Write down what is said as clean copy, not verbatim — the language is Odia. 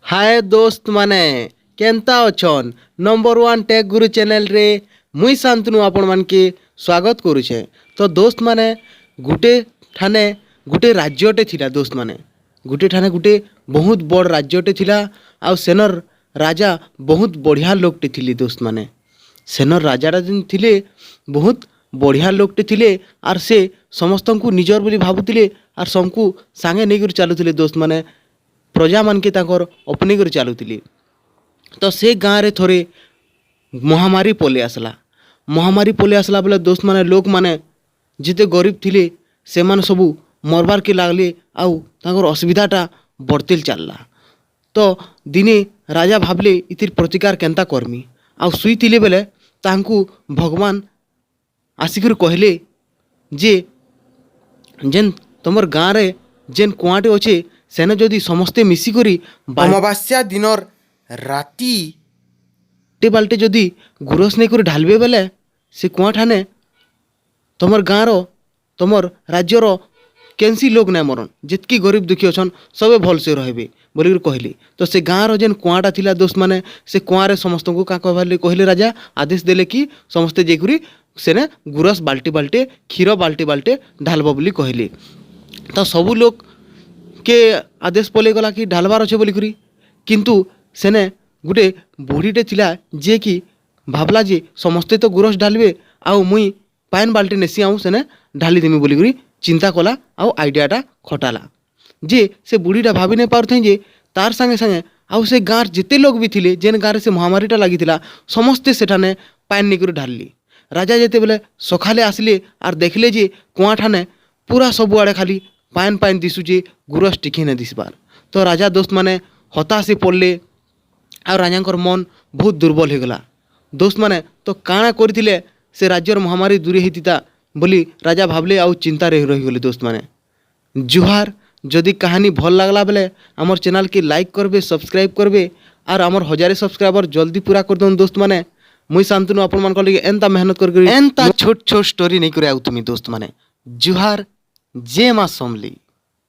ହାଏ ଦୋସ୍ତ ମାନେ, କେନ୍ତା ଅଛନ୍? ନମ୍ବର ୱାନ୍ ଟେକ୍ ଗୁରୁ ଚ୍ୟାନେଲ୍ରେ ମୁଇଁ ଶାନ୍ତନୁ ଆପଣମାନକେ ସ୍ୱାଗତ କରୁଛେ। ତ ଦୋସ୍ତ ମାନେ, ଗୁଟେ ଠାନେ ଗୁଟେ ରାଜ୍ୟଟେ ଥିଲା। ଦୋସ୍ତ ମାନେ, ଗୁଟେ ଠାନେ ଗୁଟେ ବହୁତ ବଡ଼ ରାଜ୍ୟଟେ ଥିଲା ଆଉ ସେନର୍ ରାଜା ବହୁତ ବଢ଼ିଆ ଲୋକଟେ ଥିଲେ। ଦୋସ୍ତ ମାନେ, ସେନର୍ ରାଜାଟା ଯେନ୍ ଥିଲେ, ବହୁତ ବଢ଼ିଆ ଲୋକଟେ ଥିଲେ ଆର୍ ସେ ସମସ୍ତଙ୍କୁ ନିଜର ବୋଲି ଭାବୁଥିଲେ ଆର୍ ସମକୁ ସାଙ୍ଗେ ନେଇକରି ଚାଲୁଥିଲେ। ଦୋସ୍ତ ମାନେ, ପ୍ରଜାମାନକେ ତାଙ୍କର ଅପନେଇ କରି ଚାଲୁଥିଲେ। ତ ସେ ଗାଁରେ ଥରେ ମହାମାରୀ ପଲେଇ ଆସିଲା। ମହାମାରୀ ପଲେଇ ଆସିଲା ବେଲେ, ଦୋସ୍ତ ମାନେ, ଲୋକମାନେ ଯେତେ ଗରିବ ଥିଲେ, ସେମାନେ ସବୁ ମରବାର୍କେ ଲାଗଲେ ଆଉ ତାଙ୍କର ଅସୁବିଧାଟା ବଢ଼ତେଲ୍ ଚାଲଲା। ତ ଦିନେ ରାଜା ଭାବଲେ, ଇଥିର୍ ପ୍ରତିକାର କେନ୍ତା କର୍ମି? ଆଉ ଶୁଇଥିଲେ ବେଲେ ତାହାଙ୍କୁ ଭଗବାନ ଆସିକରି କହିଲେ ଯେ ଯେନ୍ ତମର୍ ଗାଁରେ ଯେନ୍ କୁଆଁଟେ ଅଛେ, ସେନେ ଯଦି ସମସ୍ତେ ମିଶିକରି ଅମାବାସ୍ୟା ଦିନର ରାତି ବାଲ୍ଟେ ବାଲ୍ଟେ ଯଦି ଗୁରସ୍ ନେଇକରି ଢାଲବେ ବେଲେ, ସେ କୁଆଁଠାନେ ତମର୍ ଗାଁର, ତମର୍ ରାଜ୍ୟର କେନ୍ସି ଲୋକ୍ ନାଇଁ ମରନ୍, ଯେତ୍କି ଗରିବ ଦୁଃଖୀ ଅଛନ୍, ସବେ ଭଲ୍ସେ ରହିବେ ବୋଲିକରି କହିଲେ। ତ ସେ ଗାଁର ଯେନ୍ କୁଆଁଟା ଥିଲା, ଦୋସ୍ତ ମାନେ, ସେ କୁଆଁରେ ସମସ୍ତଙ୍କୁ କାଁ କହିବାର୍ ଲାଗି କହିଲେ? ରାଜା ଆଦେଶ ଦେଲେ କି ସମସ୍ତେ ଯାଇକରି ସେନେ ଗୁରସ୍ ବାଲ୍ଟି ବାଲ୍ଟେ, କ୍ଷୀର ବାଲ୍ଟି ବାଲ୍ଟେ ଢାଲବ ବୋଲି କହିଲେ। ତ ସବୁ ଲୋକ୍ କେ ଆଦେଶ ପଲେଇ ଗଲା କି ଢାଲବାର ଅଛେ ବୋଲିକରି। କିନ୍ତୁ ସେନେ ଗୁଟେ ବୁଢ଼ୀଟେ ଥିଲା, ଯିଏକି ଭାବଲା ଯେ ସମସ୍ତେ ତ ଗୁରସ୍ ଢାଲବେ ଆଉ ମୁଇଁ ପାଏନ୍ ବାଲ୍ଟି ନେସି ଆଉ ସେନେ ଢାଲିଦେମି ବୋଲିକରି ଚିନ୍ତା କଲା ଆଉ ଆଇଡ଼ିଆଟା ଖଟାଲା। ଯେ ସେ ବୁଢ଼ୀଟା ଭାବି ନାଇଁ ପାରୁଥାଇ ଯେ ତାର୍ ସାଙ୍ଗେ ସାଙ୍ଗେ ଆଉ ସେ ଗାଁର ଯେତେ ଲୋକ୍ ବି ଥିଲେ, ଯେନ୍ ଗାଁରେ ସେ ମହାମାରୀଟା ଲାଗିଥିଲା, ସମସ୍ତେ ସେଠାନେ ପାଏନ୍ ନେଇକରି ଢାଲଲେ। ରାଜା ଯେତେବେଲେ ସକାଲେ ଆସିଲେ ଆର୍ ଦେଖିଲେ ଯେ କୁଆଁଠାନେ ପୁରା ସବୁଆଡ଼େ ଖାଲି ପାଏନ୍ ପାଏନ୍ ଦିଶୁଛେ, ଗୁରସ୍ ଟିକେ ନାଇଁ ଦିଶବାର୍। ତ ରାଜା, ଦୋସ୍ତ ମାନେ, ହତାଶ ହେଇ ପଡ଼ଲେ ଆଉ ରାଜାଙ୍କର ମନ ବହୁତ ଦୁର୍ବଳ ହେଇଗଲା। ଦୋସ୍ତ ମାନେ, ତ କାଣା କରିଥିଲେ ସେ ରାଜ୍ୟର ମହାମାରୀ ଦୂରେଇ ହେଇଥିତା ବୋଲି ରାଜା ଭାବଲେ ଆଉ ଚିନ୍ତାରେ ରହିଗଲେ। ଦୋସ୍ତ ମାନେ, ଜୁହାର। ଯଦି କାହାନୀ ଭଲ୍ ଲାଗଲା ବେଲେ ଆମର୍ ଚ୍ୟାନେଲ୍କେ ଲାଇକ୍ କରବେ, ସବସ୍କ୍ରାଇବ୍ କରବେ ଆର୍ ଆମର୍ 1000 ସବସ୍କ୍ରାଇବର ଜଲ୍ଦି ପୁରା କରିଦଉନ୍। ଦୋସ୍ତ ମାନେ, ମୁଇଁ ଶାନ୍ତନୁ ଆପଣମାନଙ୍କର ଲାଗି ଏନ୍ତା ମେହନତ କରି କରି ଏନ୍ତା ଛୋଟ ଛୋଟ ଷ୍ଟୋରି ନେଇକରି ଆଉଥିମି। ଦୋସ୍ତ ମାନେ, ଜୁହାର, ଜୟ ମା ସମଲେଇ।